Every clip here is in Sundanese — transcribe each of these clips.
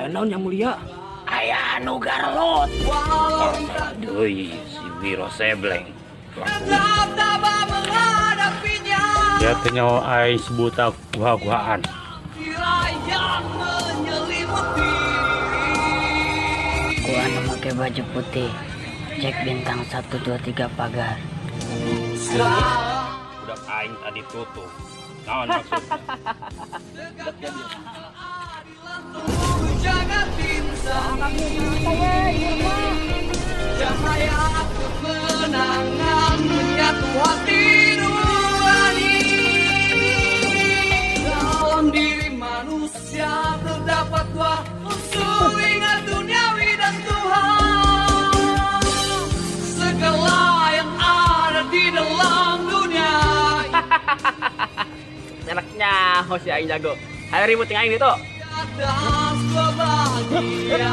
Aya naon yang mulia? Aya anu garlot. Deui si Wiro Sebleng. Dia teh nyawa aing sebuta guha-guhaan. Ku anu make baju putih. Cek bintang 1 2 3 pagar. Budak aing tadi tutup. Naon maksudnya? Cahaya kemenangan menyatu hati nurani. Dalam diri manusia terdapat dua unsur, ingat duniawi dan Tuhan. Segala yang ada di dalam dunia. Enaknya si aing jago. Ayo ribut dengan aing itu. Atas kebahagiaan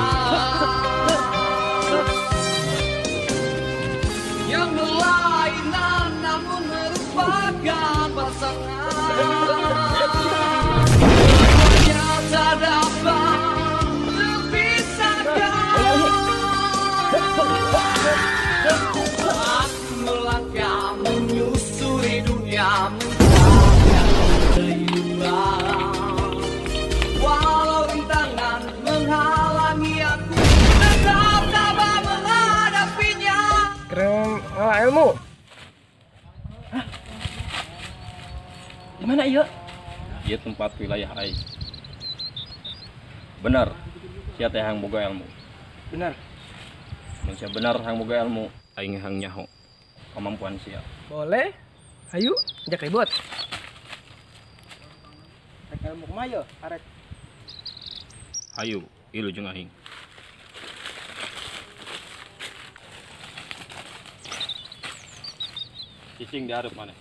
yang berlainan namun merupakan pasangan. Yang tak dapat terpisahkan. Aku melangkah menyusuri dunia mencari. Walau rintangan menghalangi aku, tetap tabah menghadapinya. Keren ilmu. Hah? Di mana iya? Iya tempat wilayah aing. Benar, sia teh hang boga ilmu. Benar. Mun sia benar hang boga ilmu, aing hang nyaho kemampuan sia. Boleh. Ayo, ajak ribut. Rek ilmu kumaha yo? Arek. Hayu, ilu jeung aing. Cicing di hareup maneh.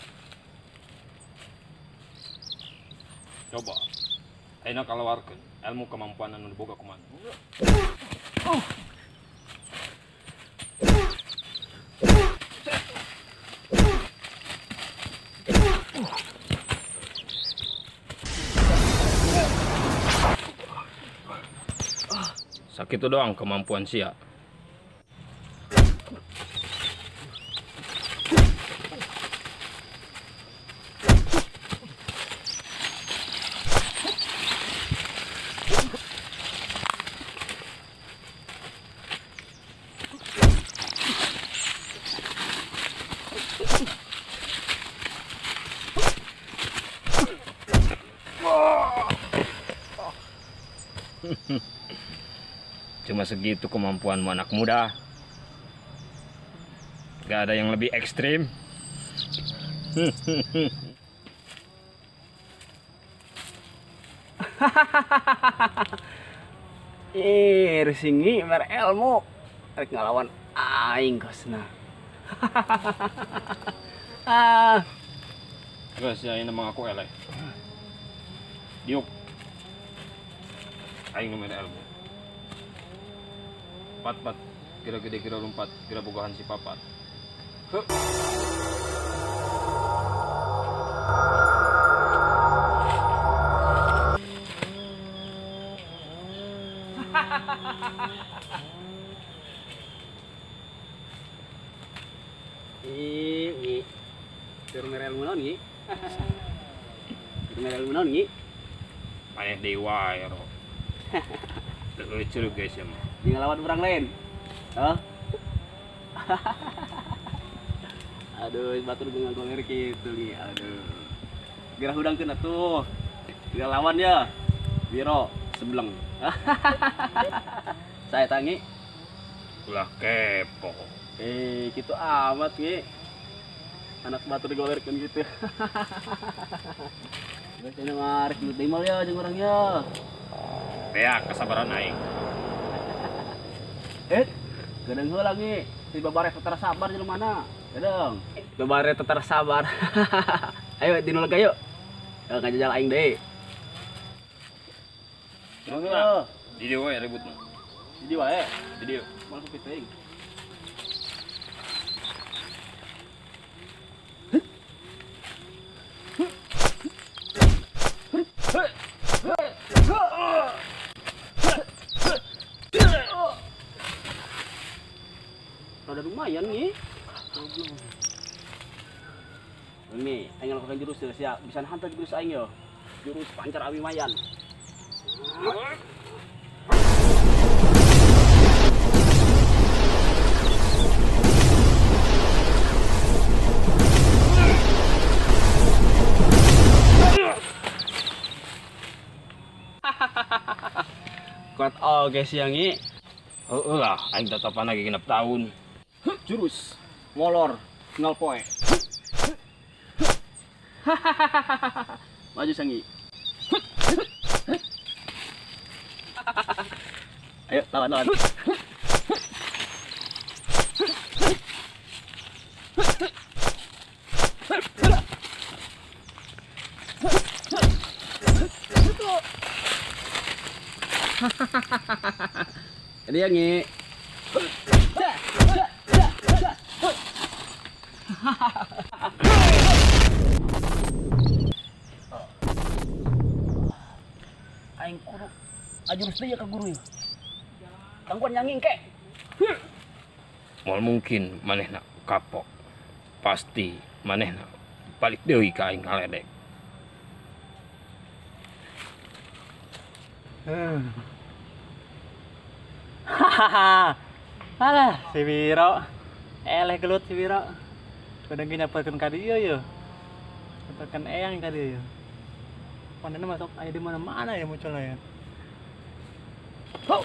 Coba ayeuna kalawarkeun ilmu kemampuan anu diboga ku maneh. Sakitu doang kemampuan sia. Cuma segitu kemampuanmu anak muda. Gak ada yang lebih ekstrim. Ih, rusingi mer ilmu. Rek ngalawan aing kosna. Ah. Geus aing mah aku eleh. Diuk. Aing nu mere ilmu. Pat-pat, kira gede kira lompat, kira bogahan si papat. Huh. Ih, tur mere ilmu naon ngi? Tur mere ilmu naon ngi? Maneh deui wae ro. Lucu guys ya mah. Dia ngelawan orang lain. Hah? Aduh, batur dengan goler gitu nih. Aduh. Gerah hudangkeun atuh. Dia lawan ya. Wiro Sebleng. Saya tangi. Ulah kepo. Gitu amat ngi. Anak batur digolerkeun gitu. Geus ini mah rek duit deui ya jeung urang ya. Beak kesabaran aing. Gedeng heula ngi, si babare tetep sabar jelema mana? Gedeng. Babare tetep sabar. Ayo dinu lega yuk. Ngajajal aing deui. Heula. Di dieu wae ributna. Di dieu wae. Di dieu. Moal sepi teuing. Rada lumayan nih. Ini aing ngelakukan jurus ya, sia. Bisa hantar jurus aing yo. Jurus pancar awi mayan. Kuat oge siang ini. Heeh lah, aing tatapan lagi 6 tahun. Jurus molor nol poe. Maju sangi. Ayo lawan lawan. Ini yang ngi. Aing kudu ajurus deui ka guru ieu. Gangguan nyanging kek. Moal mungkin manehna kapok. Pasti manehna balik deui ka aing ngaledek. Hahaha. Alah, si Wiro. Eleh gelut si Wiro. Kadang ge nyapelkeun ka dieu ye. Nyapelkeun eyang ka dieu ye. Pandana masuk aya di mana-mana ya munculnya ya. Ho.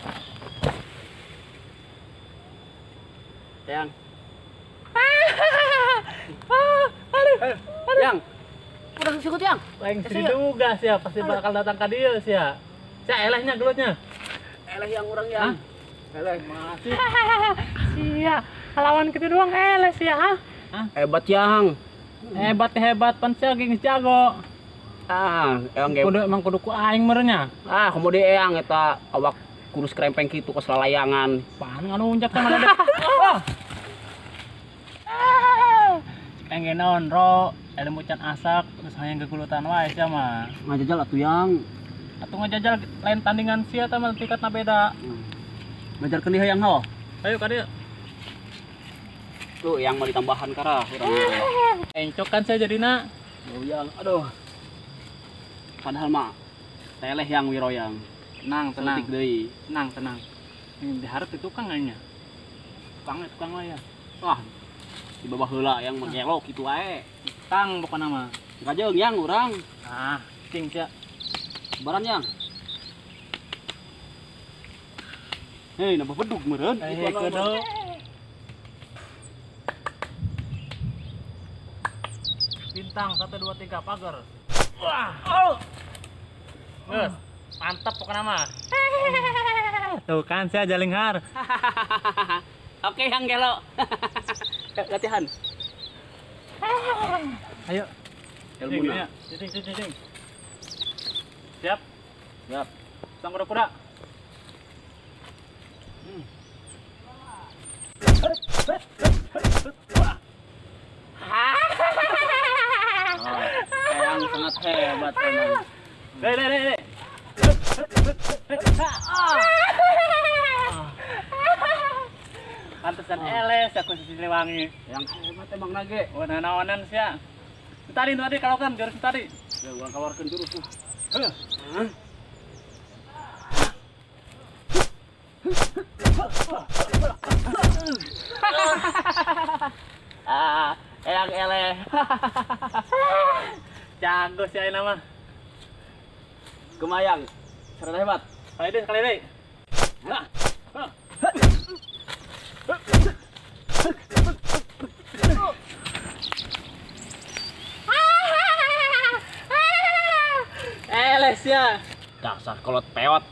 Eyang. Aduh. Yang. Udah sikut yang. Lain diduga sih pasti bakal datang ka dieu sia. Sia elehnya gelutnya. Eleh yang orang yang. Eleh masih. Sia, lawan kita doang eleh sia, ha? Hebat yang. Hebat hebat pan sia geng jago. Ah, eyang ge. Kudu emang kudu ku aing merenya. Ah, komo di eyang eta awak kurus krempeng kitu kos lalayangan. Pan ngalunjak teh mana. Ah. Cek aing ge naon, Ro? Ilmu can asak terus hayang gegulutan wae sia mah. Ngajajal atuh yang. Atuh ngajajal lain tandingan sia teh mah tingkatna beda. Ngajarkeun deui hayang ho. Ayo ka dieu. Tuh yang mau ditambahan karah urang. Encok kan saya jadina. Oh yang, aduh. Padahal mah teleh yang Wiro yang. Tenang, tenang. Setik deui. Tenang, tenang. Ini diharap di tukang kayaknya. Tukangnya tukang lah ya. Wah. Di bawah heula yang menggelok kitu wae. Tukang pokona mah. Kajeung yang urang. Ah, cing sia. Baran yang. Hei, nambah bedug meureun. Eh, kudu. Bintang 1 2 3 pagar. Wah. Oh. Geus, mantap pokoknya mah. Tuh kan saya jalinghar. Oke, yang gelo. Latihan. Ayo. Ilmuna. Cing cing cing. Siap? Siap. Sang kuda-kuda. Eyang sangat hebat emang. Deh, deh, deh, deh. Pantesan eles aku si Siliwangi. Yang hebat emang nage. Wanan-wanan sia. Tadi tadi kalau kan jurus tadi. Ya urang keluarkeun jurus mah. Ah, eyang eleh. Jago sih aing mah. Kemayang, serta hebat. Sekali deh, sekali deh. Eles ya. Dasar kolot peot.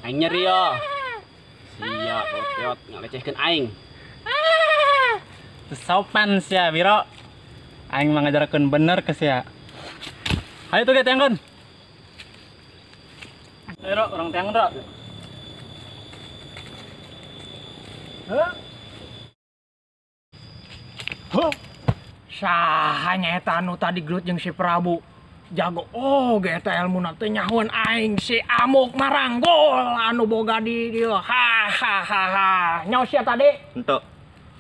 Aing nyeri yo. Sia kolot peot ngalecehkeun aing. Sopan sia Wiro. Aing mengajarkeun bener ke sia. Ayo tuh ge tiangkeun. Ayo Ro, urang tiang Ro. Hah? Huh. Saha nya eta anu tadi gelut jeung si Prabu. Jago oh ge eta elmuna teh nyahoan aing si Amuk Maranggol anu boga di dieu. Ha ha ha ha. Nyaho sia tadi? Henteu.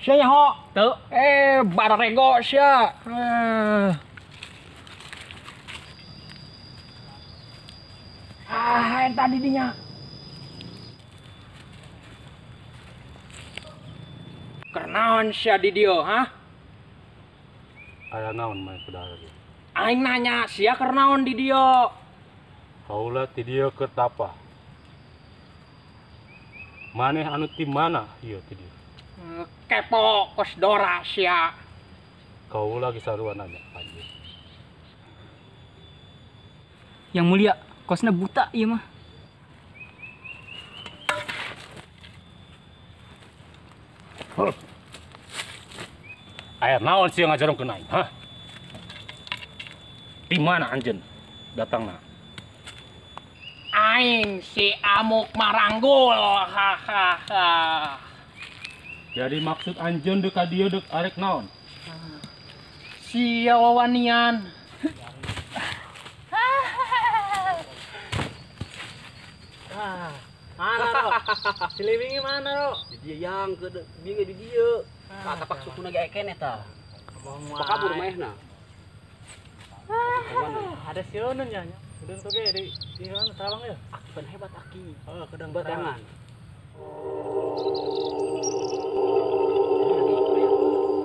Sia nyaho? Teu. Barego sia. Ah, eta di dinya. Kernaon sia di dieu, ha? Aya naon mah saudara? Aing nanya sia kernaon di dieu. Kaula ti dieu keur tapa. Maneh anu ti mana ieu ti dieu? Kepo kos dora sia. Kaula ge sarua nanya anjeun. Yang mulia, kosna buta ieu mah. Aya naon sia ngajarongkeun aing, hah? Di mana anjeun datangna? Aing si Amuk Maranggul, hahaha. Jadi maksud anjeun deuk ka dieu deuk arek naon? Sia wawanian. Mana ro? Siliwingi mana ro? Di dieu yang ke dieu di dieu. Ka tapak sukuna ge eken eta. Kabur maehna. Ada sieuneun nya. Udah tuh ge di Sarawang ya. Aki pan hebat aki. Oh, kedang batangan.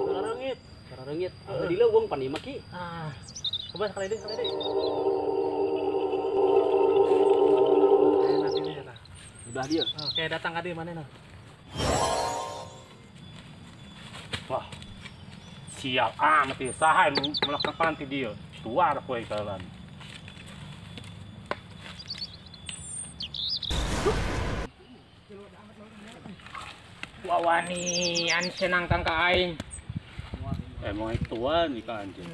Suara reungit. Suara reungit. Di leuweung pan ieu mah ki. Ah. Coba sekali deui, sekali deui. Udah dia. Oke, datang ka dieu manehna. Wah. Sial amat ieu saha nu melakukan ti dieu. Tuar poe kalan. Wawanian senang kang ka aing. Emang ituan nih ka anjeun.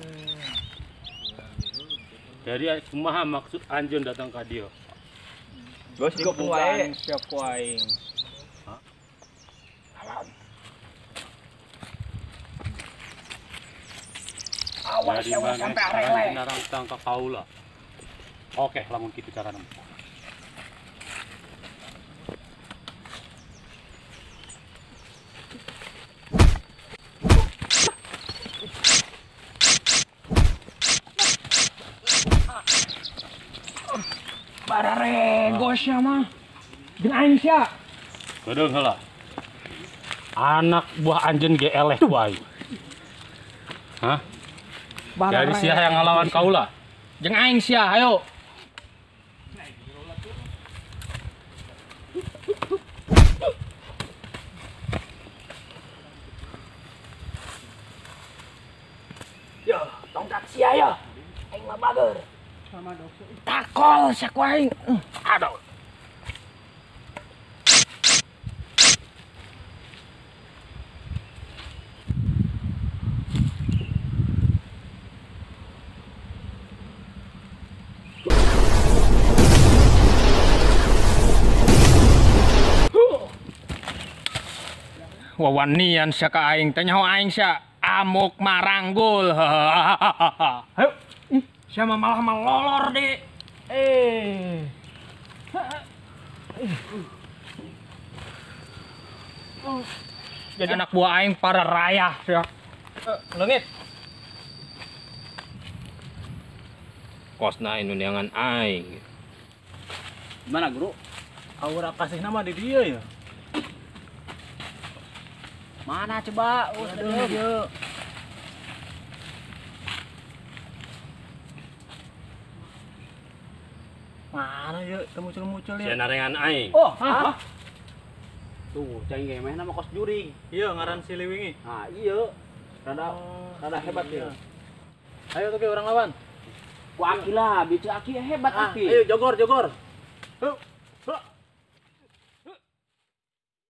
Jadi kumaha maksud anjeun datang ka dieu? Geus dikepung wae. Siap ku aing. Awas Jadi ya maneh sampai areleh. narangtang ka kaula. Oke, lamun kitu carana. Bararego sia mah. Jeung aing sia. Kedeung heula. Anak buah anjeun ge eleh ku aing. Hah? Jadi sia yang ngelawan kaula. Jeung aing sia, ayo. Yo, tongkat sia yo. Aing mah bager. Takol sia ku aing. Aduh. Wawanian sia ka aing teh nyaho aing sia Amuk Maranggul. Hayo. Ih, sia mah malah melolor di. Jadi anak buah aing para rayah sia. Leungit. Kosna anu neangan aing. Mana guru? Aura kasih nama di dia ya. Mana coba? Oh, aduh. Mana ya? Muncul-muncul ya. Sia narengan aing. Oh, hah? Tuh, cai ge meh nama kos juring. Iya, ngaran Siliwingi. Nah, iya. Rada rada hebat dia. Ayo tuh ke orang lawan. Ku aki lah, bicu aki hebat aki. Ayo jogor, jogor. Huh. Huh.